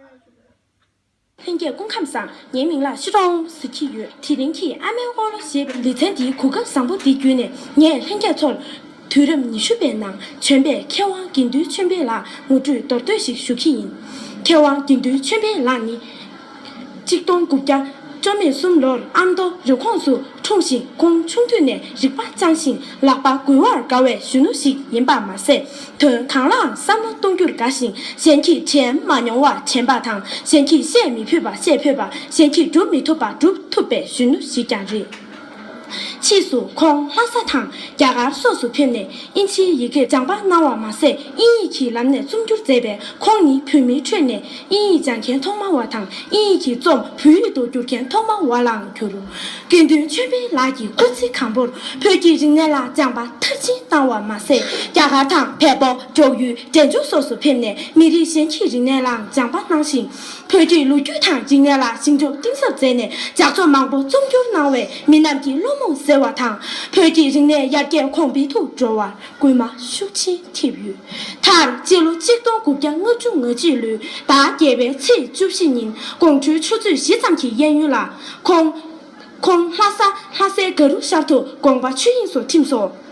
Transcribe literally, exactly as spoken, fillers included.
ལྷན་རྒྱས་སྐུ་ཁམས་བཟང་། ངའི་མིང་ལ་ཤི་རོང་ཟེར་གྱི་ཡོད། དེ་རིང་གི་ཨ་མའི་དབང་ལོ་ཞེས་པའི་ལེ་ཚན་འདིའི་གོ་སྐབས་བཟང་པོ་འདི་བརྒྱུད་ནས། ངས་ལྷན་རྒྱས་ཚོར་དུས་རབས་ཉི་ཤུ་པའི་ནང་བྱོན་པའི་མཁས་དབང་དགེ་འདུན་ཆོས་འཕེལ་ལགས་ངོ་སྤྲོད་མདོར་བསྡུས་ཤིག་ཞུ་གི་ཡིན། མཁས་དབང་དགེ་འདུན་ཆོས་འཕེལ་ལགས་ནི། གཅིག་སྟོང་དགུ་བརྒྱ་བཅོ་ལྔ་ལོར་ཨ་མདོ་རི་ཁོངས་སུ་འཁྲུངས་ཤིང་། ཁོང་ཆུང་དུས་ནས་རིག་པ་སྤྱང་ཞིང་ལག་པ་འགུལ་བར་དགའ་བའི་གཞོན་ནུ་ཞིག་ཡིན་པ་མ་ཟད། དོན་གང་ལའང་བསམ་བློ་གཏོང་རྒྱུར་དགའ་ཞིང་། གཞན་གྱིས་དྲན་མ་མྱོང་བ་དྲན་པ་དང་། གཞན་གྱིས་བཤད་མི་ཕོད་པ་བཤད་ཕོད་པ། གཞན་གྱིས་སྒྲུབ་མི་ཐུབ་པ་སྒྲུབ་ཐུབ་པའི་གཞོན་ནུ་ཞིག་ཀྱང་རེད། ཕྱིས་སུ་ཁོང་ལྷ་ས་དང་རྒྱ་གར་སོགས་སུ་ཕེབས་ནས་དབྱིན་ཇིའི་ཡི་གེ་སྦྱངས་པ་གནང་བ་མ་ཟད། དབྱིན་ཡིག་གི་ལམ་ནས་རྩོམ་སྒྱུར་མཛད་པས། ཁོང་ནི་བོད་མིའི་ཁྲོད་ནས་དབྱིན་ཡིག་སྦྱང་མཁན་ཐོག་མ་བ་དང་། དབྱིན་ཡིག་གི་རྩོམ་བོད་ཡིག་ཏུ་བསྒྱུར་མཁན་ཐོག་མ་བ་ལའང་གྱུར། དགེ་འདུན་ཆོས་འཕེལ་ལགས་ཀྱི་སྐུ་ཚེ་གང་པོར་བོད་ཀྱི་རིག་གནས་ལ་སྦྱངས་པ་མཐར་ཕྱིན་གནང་བ་མ་ཟད། རྒྱ་གར་དང་བལ་པོ། འབྲུག་ཡུལ། འབྲས་ལྗོངས་སོགས་སུ་ཕེབས་ནས་མི་རིགས་གཞན་གྱི་རིག་གནས་ལའང་སྦྱངས་པ་གནང་ཞིང་། བོད་ཀྱི་ལོ་རྒྱུས་དང་རིག་གནས་ལ་ཞིབ་འཇུག་གཏིང་ཟབ་མཛད་ནས། ལྗགས་རྩོམ་མང་པོ་རྩོམ་སྒྱུར་གནང་བས་མི་རྣམས་ཀྱི་བློ་རྨོངས་སེལ་བ་དང་། བོད་ཀྱི་རིག་གནས་ཡར་རྒྱས་གོང་འཕེལ་དུ་འགྲོ་བར་སྐུལ་མ་ཤུགས་ཆེན་ཐེབས་ཡོད། མཐར་སྤྱི་ལོ་གཅིག་སྟོང་དགུ་བརྒྱ་ལྔ་བཅུ་ང་གཅིག་ལོའི་ཟླ་བརྒྱད་པའི་ཚེས་བཅུ་བཞི་ཉིན་དགོང་དྲོའི་ཆུ་ཚོད་བཞི་ཙམ་གྱི་གཡས་གཡོན་ལ། ཁོང་ཁོང་ལྷ་ས་ལྷ་སའི་ག་རུ་ཤར་དུ་དགོངས་པ་ཆོས་དབྱིངས་སུ་ཐིམ་སོང་།